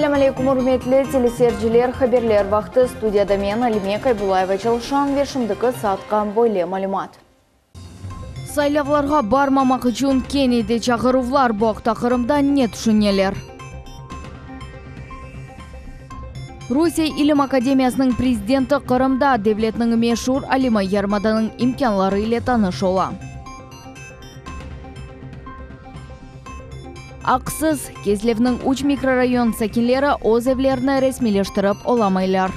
Selâm aleyküm, ürmetli teleseyirciler! Haberler vaqtı. Studiyada men, Alime Kaybulayeva çalışam ve şimdiki saatqa böyle malümat. Saylavlarğa barmamaq içün kene de çağıruvlar, bu aqta Qırımda ne tüşüneler? Rusiye İlim akademiyasınıñ prezidenti Qırımda, devletniñ meşur alimi yarımadanıñ imkânları ile tanış ola. Aqsız, Kezlevniñ üç mikrorayon sakinleri öz evlerini resmiyleştirip olamaylar.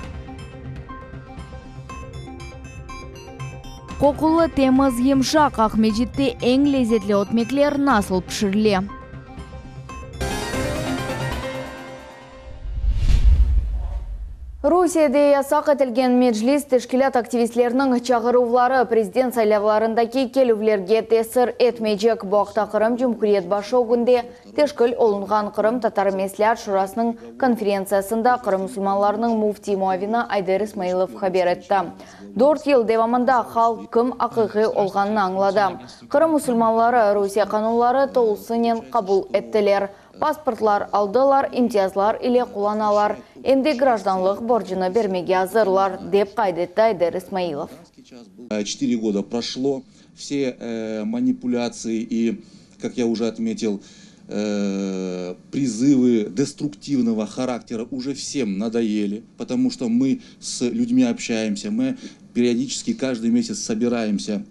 Qoqulı, temiz, yımşaq Aqmescitte eñ lezetli ötmekler nasıl pişirile? Rusiyede yasaq etilgen Meclis teşkilât aktivistleriniñ çağıruvları prezident saylavlarındaki kelüvlerge tesir etmeycek. Bu aqta Qırım Cumhuriyet başı ögünde teşkil olunğan Qırımtatar Mesleat Şurasınıñ konferentsiyasında Qırım musulmanlarınıñ müftiy muavini Ayder İsmailov haber etti. Dört yıl devamında halq kim aqiqiy olğanını añladı. Qırım musulmanları Rusiye qanunları tolusınen qabul ettiler. Pasportlar aldılar, imtiyazlar ile qullanalar, em de grajdanlıq borcunı bermege azırlar, dep qayd etti Ayder İsmailov. Четыре года прошло, все манипуляции и, как я уже отметил, призывы деструктивного характера уже всем надоели, потому что мы с людьми общаемся, мы периодически каждый месяц собираемся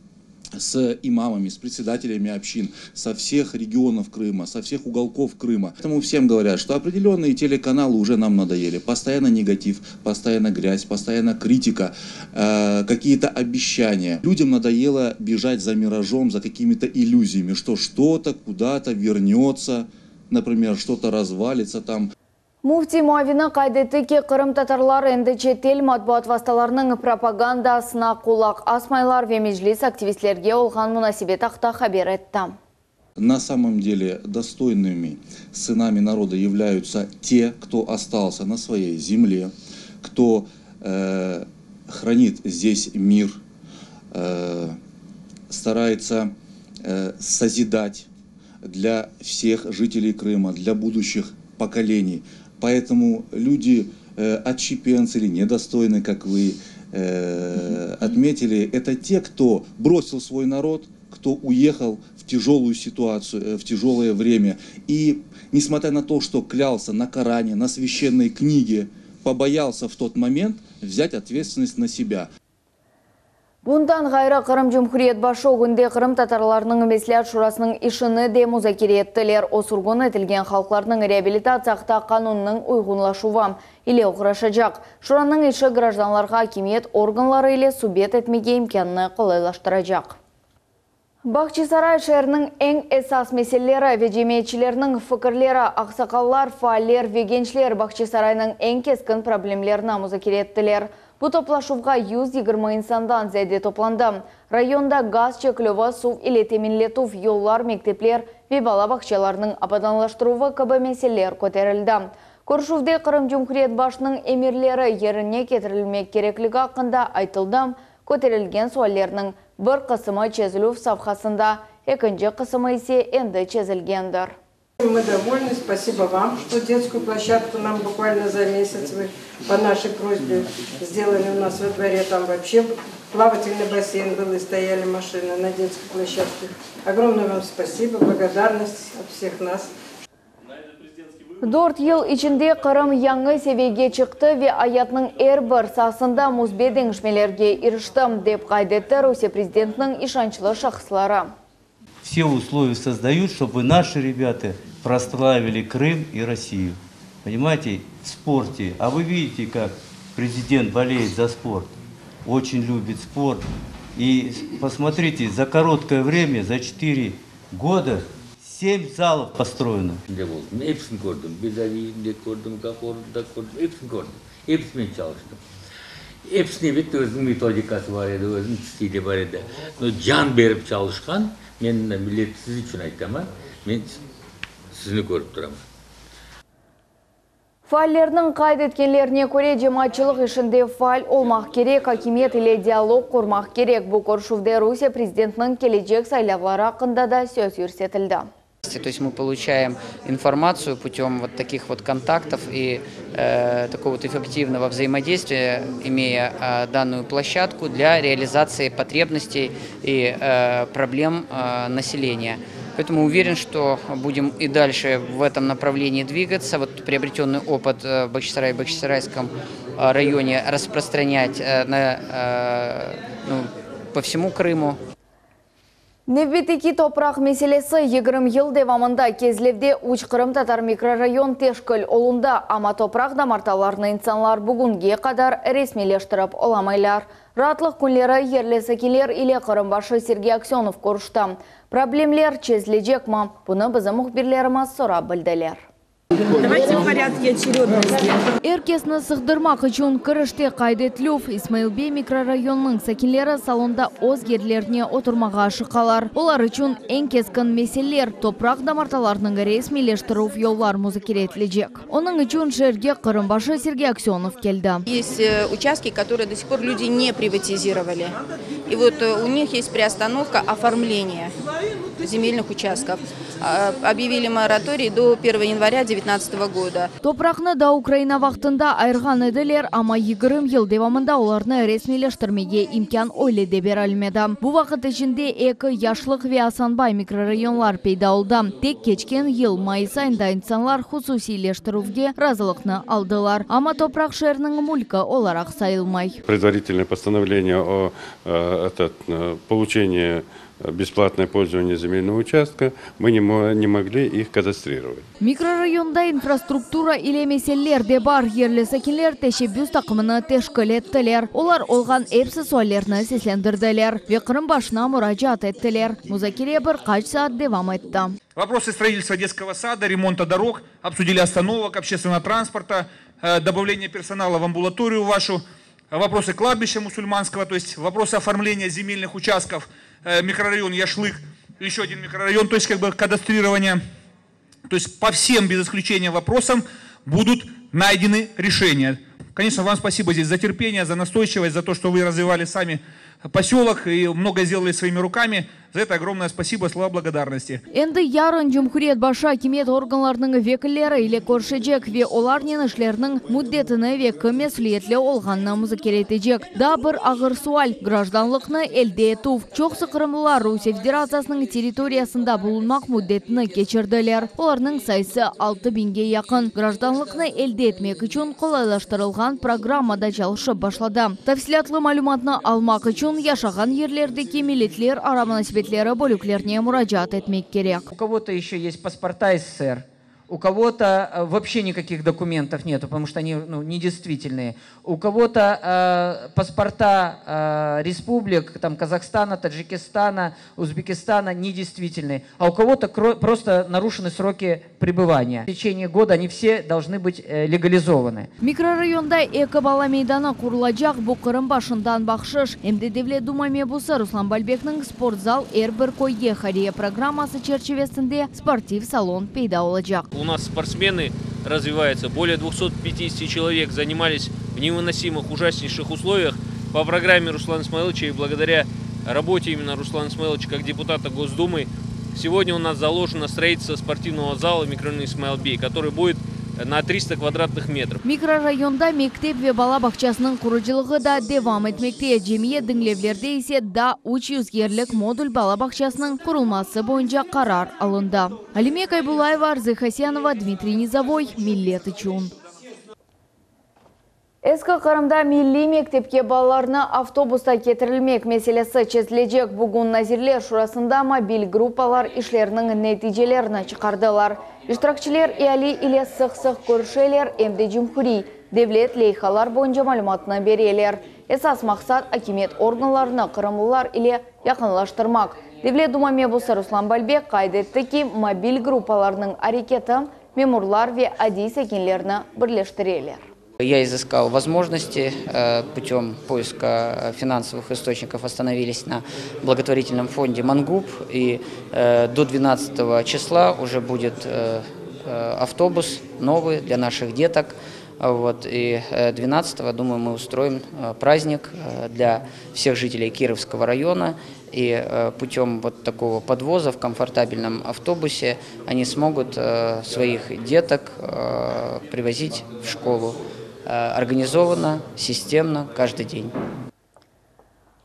с имамами, с председателями общин, со всех регионов Крыма, со всех уголков Крыма. Поэтому всем говорят, что определенные телеканалы уже нам надоели. Постоянно негатив, постоянно грязь, постоянно критика, какие-то обещания. Людям надоело бежать за миражом, за какими-то иллюзиями, что что-то куда-то вернется, например, что-то развалится там. Müftiy muavini qayd etti ki, qırımtatarlar endi çetel matbuat vastalarınıñ propagandasına qulaq asmaylar ve Meclis aktivistlerge olğan munasebet aqta haber etti. На самом деле достойными сынами народа являются те, кто остался на своей земле, кто хранит здесь мир, старается созидать для всех жителей Крыма, для будущих поколений. Поэтому люди отщепенцы или недостойны, как вы отметили, это те, кто бросил свой народ, кто уехал в тяжелую ситуацию, в тяжелое время. И несмотря на то, что клялся на Коране, на священной книге, побоялся в тот момент взять ответственность на себя. Bundan ğayrı, Qırım Cumhuriyet başı ögünde Qırımtatarlarnıñ Mesleat Şurasınıñ işini de muzakere ettiler. O, sürgün etilgen halqlarnıñ reabilitatsiya aqta qanunnıñ uyğunlaşuvı ile oğraşacaq. Şuranıñ işi grajdanlarğa akimiyet organları ile subet etmege imkânnı qolaylaştıracaq. Bağçasaray şeeriniñ eñ esas meseleleri ve cemiyetçilerniñ fikirleri, aqsaqallar, faaller ve gençler Bağçasaraynıñ eñ keskin problemlerini muzakere ettiler. Bu toplaşuvğa 120 insandan ziyade toplandı. Rayonda gaz çekilüvi, suv ile teminletüv, yollar, mektepler ve bala bağçalarınıñ abadanlaştıruvı kibi meseleler köterildi. Körüşüvde Qırım Cumhuriyet Başınıñ emirleri yerine ketirilmek kerekligi aqqında aytıldı, Köterilgen suallerniñ bir qısımı çezilüv safhasında, ekinci qısımı ise endi çezilgendir. Мы довольны, спасибо вам, что детскую площадку нам буквально за месяц вы по нашей просьбе сделали у нас во дворе. Там вообще плавательный бассейн был и стояли машины на детской площадке. Огромное вам спасибо, благодарность от всех нас. Dört yıl içinde Qırım yañı seviyege çıqtı ve ayatnıñ er bir saasında müsbet deñişmelerge irişti, dep qayd etti Rusiye prezidentiniñ işançlı şahısları. Все условия создают, чтобы наши ребята прославили Крым и Россию. Понимаете, в спорте. А вы видите, как президент болеет за спорт, очень любит спорт. И посмотрите, за короткое время, за четыре года, семь залов построено. Oldım, episini kördim. Bezaviynı de kördim, Gafornı da kördim, episini kördim. Episinen çalıştım. Episine elbette özüniñ metodikası bar edi, özüniñ stili bar edi. No can berip çalışqan, men millet siz içün aytaman, men sizni körip turaman. Faallerniñ qayd etkenlerine köre, cemaatçılıq işinde faal olmaq kerek, akimiyet ile dialog qurmaq kerek. Bu körüşüvde Rusiye prezidentiniñ kelecek saylavları aqqında da söz yürsetildi. коммуникации. То есть мы получаем информацию путем вот таких вот контактов и э, такого вот эффективного взаимодействия, имея э, данную площадку для реализации потребностей и э, проблем э, населения. Поэтому уверен, что будем и дальше в этом направлении двигаться. Вот приобретенный опыт э, в Бахчисарае и Бахчисарайском э, районе распространять э, на, ну, по всему Крыму. Nevbetteki topraq meselesi 20 yıl devamında Kezlevde üç qırımtatar mikrorayon teşkil olundı, amma topraq damartalarını insanlar bugünge qadar resmiyleştirip olamaylar. Raatlıq künleri yerli sakinler ile Qırım başı Sergey Aksönov körüşti. Problemler çezilecekmi? Bunı bizim mühbirlerimiz sorap bildiler. Давайте в порядке очередности. Er kesni sığdırmaq içün kirişte qayd etilüv İsmail bey mikrorayonınıñ sakinleri salonda öz yerlerine oturmağa aşıqalar. Olar içün eñ keskin meseleler, topraq damartalarınıñ resmiyleştirüv yollar muzakere etilecek. Onıñ içün şeerge Qırım başı Sergey Aksönov keldi. Есть э, участки, которые до сих пор люди не приватизировали. И вот э, у них есть приостановка оформления земельных участков. Объявили мораторий до 1 января 2019 года. Topraqnı da Ukraina vaqtında ayırğan ediler, amma 20 yıl devamında olarnı resmiyleştirmege imkân öyle de berilmedi. Bu vaqıt içinde eki Yaşlıq ve Asanbay mikrorayonlar peyda oldı. Tek keçken yıl mayıs ayında insanlar hususiyleştirüvge razılıqnı aldılar. Amma topraq şeerniñ mülki olaraq sayılmay. Предварительное постановление о э, этот, э, получении бесплатное пользование земельного участка, мы не, не могли их кадастрировать. Mikrorayonda infrastruktura ile meseleler de bar. Yerli sakinler teşebbüs taqımını teşkil ettiler. Olar olğan episi suallerni seslendirdiler ve Qırım başına muracaat ettiler. Muzakere bir qaç saat devam etti. Вопросы строительства детского сада, ремонта дорог, обсудили остановок общественного транспорта, э, добавление персонала в амбулаторию вашу, вопросы кладбища мусульманского, то есть вопросы оформления земельных участков, э, микрорайон Яшлык, еще один микрорайон, то есть как бы кадастрирование. То есть по всем без исключения вопросам будут найдены решения. Конечно, вам спасибо здесь за терпение, за настойчивость, за то, что вы развивали сами поселок и много сделали своими руками. За это огромное спасибо, слова благодарности. Endi yarın Cumhuriyet başı akimiyet organlarınıñ vekilleri ile körüşecek ve olarnen işlerniñ müddetini ve kim mesüliyetli olğanını muzakere etecek. Daa bir ağır sual grajdanlıqnı elde etüv. Çoqusı qırımlılar Rusiye Federatsiyasınıñ territoriyasında bulunmaq müddetini keçirdiler. Olarnıñ sayısı 6 biñge yaqın. Grajdanlıqnı elde etmek içün qolaylaştırılğan programma da çalışıp başladı. Tafsilâtlı malümatnı almaq içün yaşağan yerlerdeki milletlerara munasebetleri bölüklerine muracaat etmek kerek. У кого-то еще есть паспорта СССР, у кого-то э, вообще никаких документов нету, потому что они ну, недействительные. У кого-то э, паспорта э, республик, там, Казахстана, Таджикистана, Узбекистана недействительные, а у кого-то просто нарушены сроки пребывания. В течение года они все должны быть э, легализованы. Mikrorayonda eki bala meydanı qurulacaq bu Qırım başından bahşış. Em de Devlet Duma mebusı Ruslan Balbekniñ sportzal er bir köyge hayriye programması çerçivesinde sportiv salon peyda olacaq. У нас спортсмены развиваются. Более 250 человек занимались в невыносимых, ужаснейших условиях. По программе Руслана Исмаиловича и благодаря работе именно Руслана Исмаиловича как депутата Госдумы, сегодня у нас заложено строительство спортивного зала в микрорайоне Исмаилбей, который будет на 300 квадратных метров. Mikrorayonda mektep ve bala bağçasınıñ qurucılığı da devam etmekte. Cemiyet diñlevlerde ise daa 300 yerlik modul bala bağçasınıñ qurulması boyunca qarar alındı. Alime Kaybulaeva, Arzı Хасянова, Дмитрий Низовой, Millet içün. Eski Qırımda milliy mektepke balalarnı avtobusta ketirilmek meselesi çezilecek. Bugün Nazirler Şurasında mobil gruppalar işleriniñ neticelerini çıqardılar. İştirakçiler eali ile sıq-sıq körüşeler, em de cumhuriy devlet leyhalar boyunca malümatını bereler. Esas maqsat akimiyet organlarını qırımlılar ile yaqınlaştırmaq. Devlet Duma mebusı Ruslan Balbek qayd etti ki, mobil gruppalarnıñ areketi memurlar ve adiy sakinlerni birleştireler. Я изыскал возможности э, путем поиска финансовых источников, остановились на благотворительном фонде «Мангуп». И э, до 12 числа уже будет э, автобус новый для наших деток. Вот, и 12-го, думаю, мы устроим праздник для всех жителей Кировского района. И путем вот такого подвоза в комфортабельном автобусе они смогут своих деток привозить в школу организованно, системно, каждый день.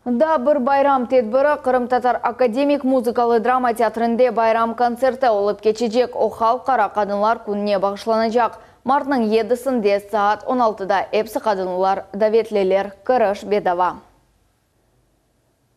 Daa bir bayram tedbiri Qırımtatar akademik muzıkalı drama teatrinde bayram kontserti olıp keçecek. O Halqara qadınlar kününe bağışlanacaq. Martnıñ yedisinde saat on altıda epsi qadınlar davetliler. Kiriş bedava.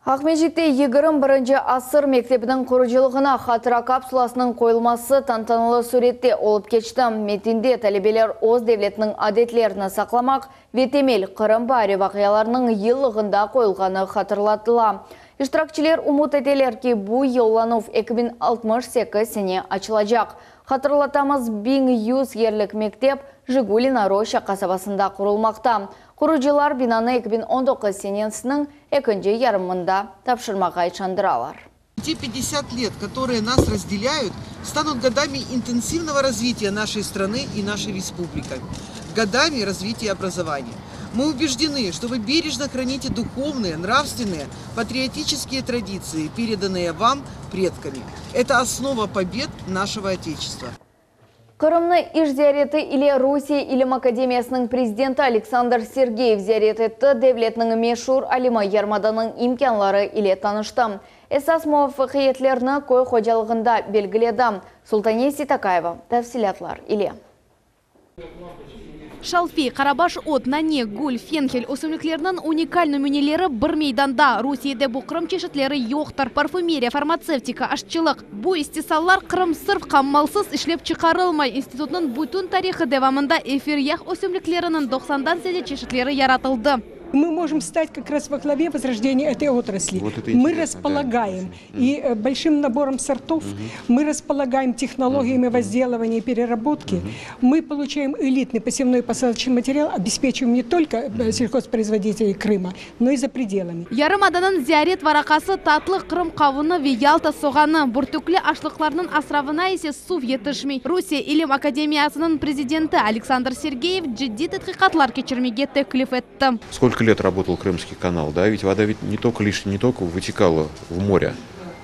Aqmescitte 21-nci asır mektebiniñ qurucılığına hatıra kapsulasınıñ qoyulması tantanalı sürette olıp keçti. Metinde talebeler öz devletiniñ adetlerini saqlamaq ve temel Qırım baari vaqialarınıñ yıllığında qoyulğanı hatırlatıla. İştirakçiler ümüt eteler ki, bu yollanuv 2068 sene açılacaq. Hatırlatamız, 1100 yerlik mektep Jigulina Roşça qasabasında qurulmaqta. Qurucılar binanı 2019 senesiniñ ekinci yarımında tapşırmağa işandıralar. Те 50 лет, которые нас разделяют, станут годами интенсивного развития нашей страны и нашей республики, годами развития образования. Мы убеждены, что вы бережно храните духовные, нравственные, патриотические традиции, переданные вам предками. Это основа побед нашего Отечества. Qırımnı iş ziyareti ile Rusiye İlim Akademiyasınıñ prezidenti Aleksandr Sergeyev ziyaret etti. Devletniñ meşur alimi yarımadanıñ imkânları ile tanıştı. Esas muvafaqiyetlerni köy hocalığında belgiledi. Sultaniye Seytakayeva tafsilâtlar ile. Şalfey, qarabaş ot, nane, gül, fenhel ösümlikleriniñ unikal nümüneleri bir meydanda. Rusiyede bu Qırım çeşitleri yoqtır. Parfümeriya, farmatsevtika, aşçılıq. Bu istisallar Qırım sırf qammalsız işlep çıqarılmay. İnstitutnıñ bütün tarihı devamında efir yağ ösümlikleriniñ doqsandan ziyade çeşitleri yaratıldı. Мы можем стать как раз во главе возрождения этой отрасли. Вот это Мы интересно, да. располагаем и большим набором сортов, мы располагаем технологиями возделывания и переработки, мы получаем элитный посевной и посадочный материал, обеспечиваем не только сельхозпроизводителей Крыма, но и за пределами. Yarımadanıñ ziyaret varaqası tatlı Qırım qavunı ve Yalta soğanı, bürtükli aşlıqlarnıñ asravına ise suv yetişmey. Rusiye İlim Akademiyasınıñ prezidenti Aleksandr Sergeyev ciddiy tedqiqatlar keçirmege teklif etti. Сколько лет работал Крымский канал, да? Ведь вода ведь не только лишь не только вытекала в море.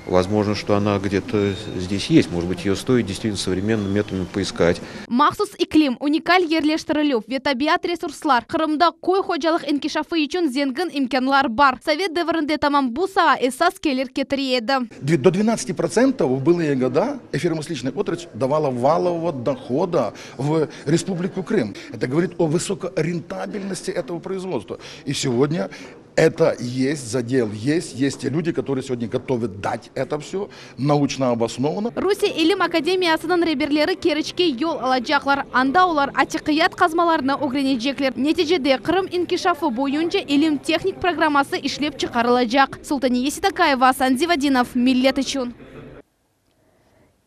Возможно, что она где-то здесь есть. Может быть, ее стоит действительно современными методами поискать. Mahsus iklim, unikal yerleştirilüv ve tabiat resurslar Qırımda köy hocalıq inkişafı içün zengin imkânlar bar. Sovet devrinde tamam bu saa esas kelir ketire edi. До 12% в былые года эфиромасличная отрасль давала валового дохода в Республику Крым. Это говорит о высокорентабельности этого производства. И сегодня это есть, задел есть, есть те люди, которые сегодня готовы дать это все научно обоснованно. Rusiye İlim Akademiyasınıñ reberleri Keriçke yol alacaqlar. Anda olar atiqiyat qazmalarını ögrenecekler. Neticede Qırım inkişafı boyunca ilim tehnik programması işlep çıqarılacaq. Sultaniye Seytakayeva, Asan Zivadinov, Millet içün.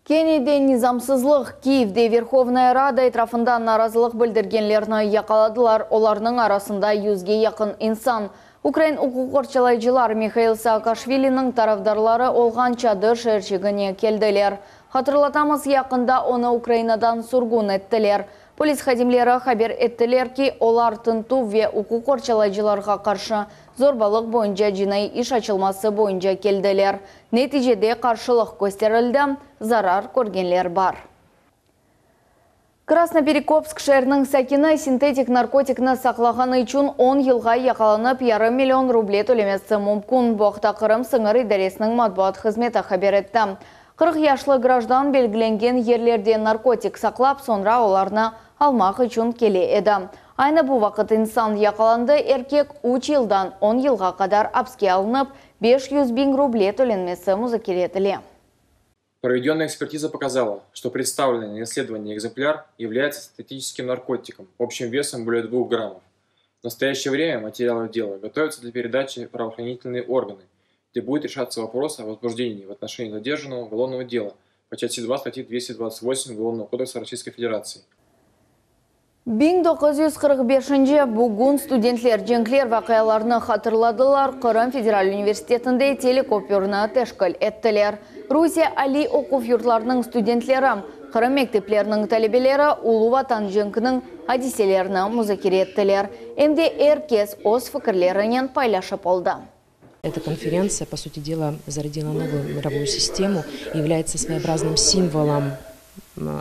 Kene de nizamsızlıq Kiyevde Verhovnaya Rada etrafında narazılıq bildirgenlerni yaqaladılar. Olarnıñ arasında yüzge yaqın insan. Ukrain uquq qorçalayıcılar Mihail Saakaşviliniñ tarafdarları olğan çadır şeerçigine keldiler. Hatırlatamız, yaqında onı Ukrainadan sürgün ettiler. Polis hadimleri haber ettiler ki, olar tintüv ve uquq qorçalayıcılarğa qarşı zorbalıq boyunca cinaiy iş açılması boyunca keldiler. Neticede qarşılıq kösterildi, zarar körgenler bar. Krasnoperekopsk şeeriniñ sakini sintetik narkotikni saqlağanı içün 10 yılğa yaqalanıp, yarım million ruble tölemesi mümkün. Bu aqta Qırım sıñır idaresiniñ matbuat hızmeti haber etti. 40 yaşlı grajdan belgilengen yerlerde narkotik saqlap, soñra olarnı almaq içün kele edi. Aynı bu vaqıt insan yaqalandı, erkek 3 yıldan 10 yılğa qadar apske alınıp, 500 biñ ruble tölenmesi muzakere etile. Проведенная экспертиза показала, что представленный на исследовании экземпляр является синтетическим наркотиком общим весом более 2 граммов. В настоящее время материалы дела готовятся для передачи в правоохранительные органы, где будет решаться вопрос о возбуждении в отношении задержанного уголовного дела по части 2 статьи 228 Уголовного кодекса Российской Федерации. 1945 bugün studentler cenkler vaqialarını hatırladılar. Qırım Federal Universitetinde telekopürni teşkil ettiler. Rusiye aliy oquv yurtlarınıñ studentleri. Qırım mektepleriniñ talebeleri Ulu Vatan cenkiniñ adiselerini muzakere ettiler. Em de er kes öz fikirlerinen paylaşıp oldı. Эта конференция, по сути дела, зародила новую мировую систему, является своеобразным символом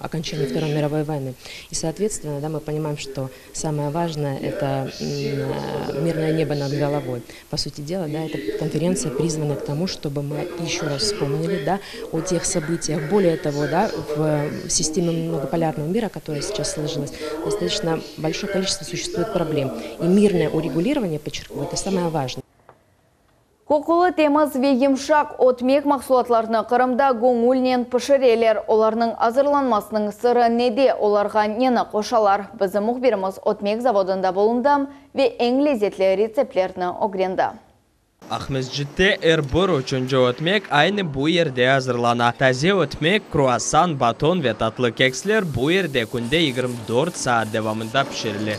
окончания Второй мировой войны. И, соответственно, да, мы понимаем, что самое важное – это мирное небо над головой. По сути дела, да, эта конференция призвана к тому, чтобы мы еще раз вспомнили да, о тех событиях. Более того, да, в системе многополярного мира, которая сейчас сложилась, достаточно большое количество существует проблем. И мирное урегулирование, подчеркну, это самое важное. Qoqulı, temiz ve yımşaq ötmek mahsulatlarını Qırımda göñülnen pişireler. Olarnıñ azırlanmasınıñ sırı nede, olarğa neni qoşalar? Bizim mühbirimiz ötmek zavodında bulundı ve eñ lezetli retseptlerni ögrendi. Aqmescitte er bir üçünci ötmek aynı bu yerde azırlana. Taze ötmek, kruassan, baton ve tatlı keksler bu yerde künde 24 saat devamında pişirile.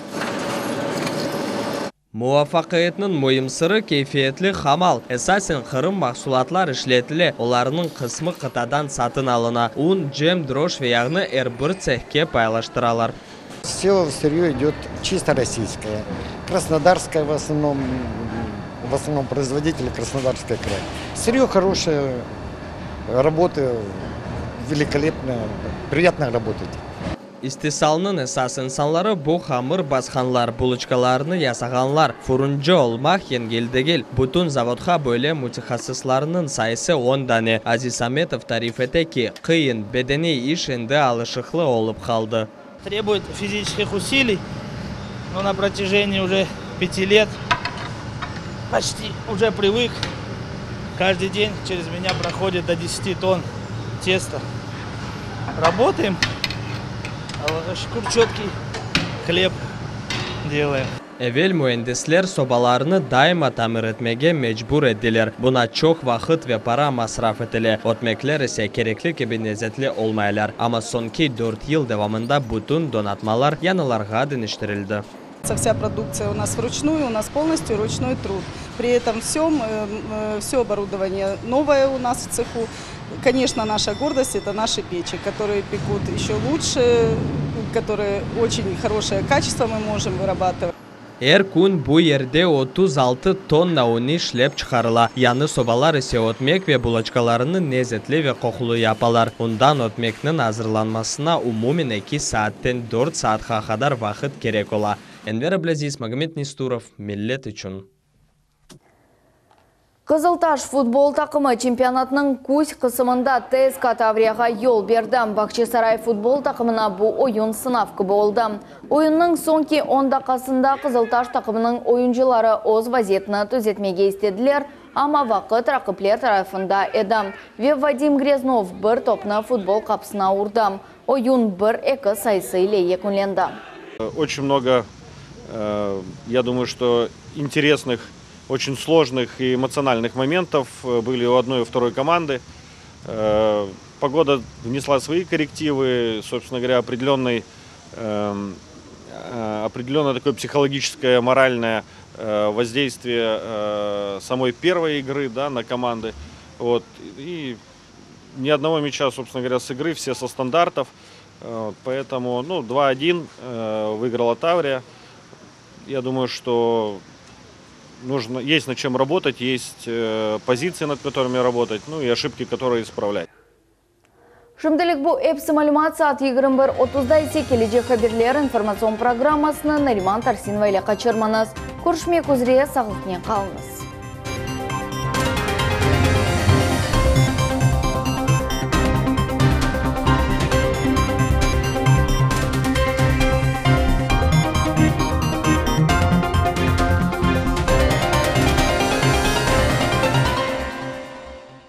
Muvafaqiyetniñ müim sırı, keyfiyetli hamal. Esasen Qırım mahsulatlar işletile, olarnıñ qısmı qıtadan satın alına. Un, cem, droş ve yağnı er bir tsehke paylaştıralar. Все сырье идет чисто российское. Краснодарское в основном, в основном производители Краснодарский край. Сырье хорошее, работа великолепная, приятно работать. İstisalnıñ esas insanları bu hamır basqanlar, buloçkalarnı yasağanlar. Furuncı olmaq yengil degil. Bütün zavodda böyle mütehassıslarnıñ sayısı on dane. Aziz Ametov tarif ete ki, qıyın bedeniy iş endi alışıqlı olıp qaldı. Требует физических усилий, но на протяжении уже пяти лет почти уже привык. Каждый день через меня проходит до 10 тонн теста. Работаем. Allağa şükür, четкий хлеб делаем. Evel müendisler sobalarnı daima tamir etmege mecbur ediler. Buña çoq vaqıt ve para masraf etile. Ötmekler ise kerekli kibi lezetli olmaylar. Amma soñki dört yıl devamında bütün donatmalar yañılarğa deñiştirildi. Вся продукция у нас вручную, у нас полностью ручной труд. При этом всем, все оборудование новое у нас в цеху. Конечно, наша гордость – это наши печи, которые пекут еще лучше, которые очень хорошее качество мы можем вырабатывать. Er kün bu yerde 36 tonna un işlep çıqarıla. Yañı sobalar ise ötmek ve buloçkalarnı lezetli ve qoqulı yapalar. Undan ötmekniñ azırlanmasına umumen 2 saatten 4 saatqa qadar vaqıt kerek ola. Enver Ablâziz, Magomed Nesturov, Millet içün. Qızıltaş futbol taqımı çempionatınıñ küz qısımında TSK Tavriyağa yol berdi. Bağçasaray futbol taqımına bu oyun sınav kibi oldı. Oyunnıñ soñki 10 daqqasında Qızıltaş taqımınıñ oyuncıları öz vaziyetini tüzetmege istediler, amma vaqıt raqipler tarafında edi. Ve Vadim Gryaznov bir topnı futbol qapısına urdı. Oyun 1-2 sayısı ile yekünlendi. Очень много, э, я думаю, что интересных, очень сложных и эмоциональных моментов э, были у одной и у второй команды. Э, Погода внесла свои коррективы, собственно говоря, определенный, эм, э, определенное такое психологическое, моральное э, воздействие э, самой первой игры да, на команды. Вот. И ни одного мяча, собственно говоря, с игры, все со стандартов. Э, вот, Поэтому ну, 2-1 э, выиграла Таврия. Я думаю, что нужно, есть над чем работать, есть э, позиции, над которыми работать, ну и ошибки, которые исправлять. Şimdilik bu episi malümat saat 21.30-da ise kelecek haberler informatsion programmasını Nariman Tarsinova ile qaçırmañız. Körüşmek üzre sağlıqnen qalıñız.